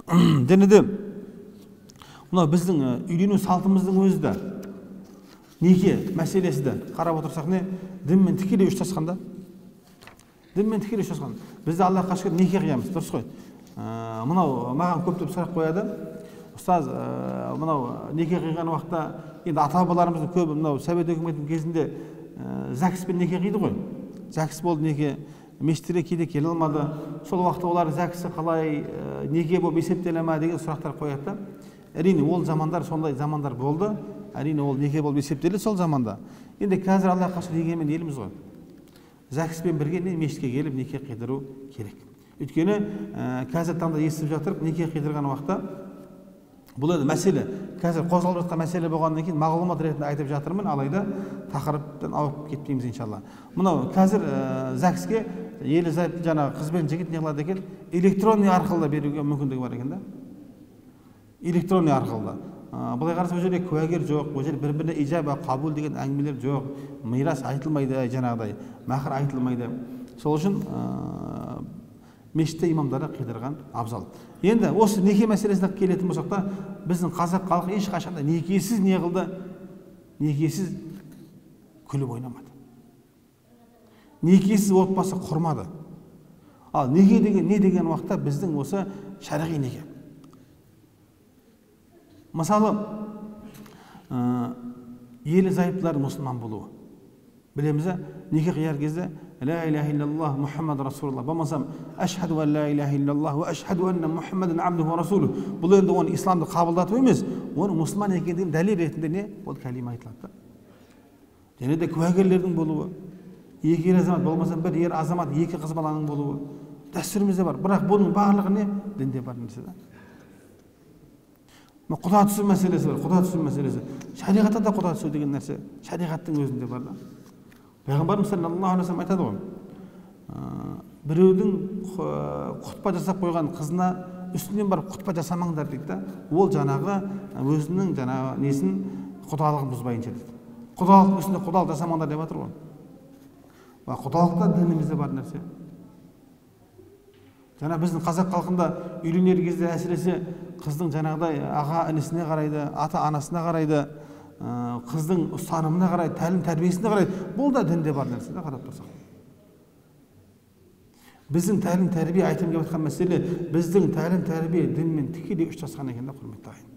Және де мынау біздің үйлену салтымыздың өзі де, неке мәселесі де қарап отырсақ не, дінмен тікелей ұштасқан да. Дінмен тікелей ұштасқан. Бізде Аллаһқа шүкір неке қиямыз, дұрыс қой. Мынау маған көптеп сұрақ қояды. Ұстаз, мынау неке қиған уақытта енді ата-бабаларымыздың көбі мынау Совет өкіметінің кезінде ЗАГСпен неке қиды ғой. ЗАГС болды неке, мешіттерге кейде келе алмады. Сол уақытта олар ЗАГСы қалай неке болып есептеле ма деген сұрақтар қояды да. Әрине ол замандар сондай замандар болды. Әрине ол неке болып есептеледі сол заманда. Енді қазір Аллаһқа шүкір егемен еліміз ғой. ЗАГСпен бірге не мешітке келіп неке қидыру керек. Өйткені қазір таңда естіп жатырып, неке қидырған уақытта бұл енді мәселе, қазір қозғалып жатқан мәселе болғаннан кейін мағлұмат ретінде айтып жатырмын, алайда тақырыптан ауып кетпейміз иншалла. Мынау қазір ЗАГСке ерлі зайыпты жаңағы қыз бен жігіт не қылады екен, электронный арқылы да беруге мүмкіндігі бар екен да. Электронный арқылы да. Былай қараса ол жерде куәгер жоқ, ол жерде бір-біріне ижаба, қабул деген әңгімелер жоқ, мирас айтылмайды, жаңағыдай махр айтылмайды. Сол үшін мешітте имамдары қидырған абзал. Енді осы неке мәселесіне келетін болсақ та, біздің қазақ халқы ешқашан да некесіз не қылды, некесіз күліп ойнамады, некесіз отбасы құрмады. Ал неке деген не деген уақытта біздің осы шариғи неке. Мысалы, ерлі зайыптылардың мұсылман болуы. Білеміз, неке қияр кезде ла илаха иллаллах Мухаммад расулуллах, болмасам ашхаду ан ла илаха иллаллах ва ашхаду анна Мухаммадан абдуху ва расулух. Бұл енді оның исламды қабылдату емес, оның мұсылман екендігін дәлел ретінде не? Ол кәлима айтылады да. Және де куәгерлердің болуы, екі ер азамат, болмасам бір ер азамат, екі қыз баланың болуы дәстүрімізде бар. Бірақ бұның барлығы не? Дінде бар нәрсе да. Құда түсу мәселесі бар, құда түсу мәселесі. Шариғатта да құда түсу деген нәрсе шариғаттың өзінде бар да. Пайғамбарымыз саллаллаху алейхи вассалам айтады ғой, біреудің құтпа жасап қойған қызына үстінен барып құтпа жасамаңдар дейді да. Ол жаңағы өзінің жаңағы несін, құдалығын бұзбайынша дейді. Құдалықтың үстіне құдалық жасамаңдар деп жатыр ғой. Құдалық та дінімізде бар нәрсе. Жаңа біздің қазақ халқында үйленер кезде әсіресе қыздың жаңағыдай аға інісіне қарайды, ата анасына қарайды, қыздың ұстанымына қарайды, тәлім тәрбиесіне қарайды. Бұл да дінде бар нәрсе да, қарап тұрсақ. Біздің тәлім тәрбие, айтым келіп жатқан мәселе, біздің тәлім тәрбие дінмен тікелей ұштасқан екен да, құрметті ағайын.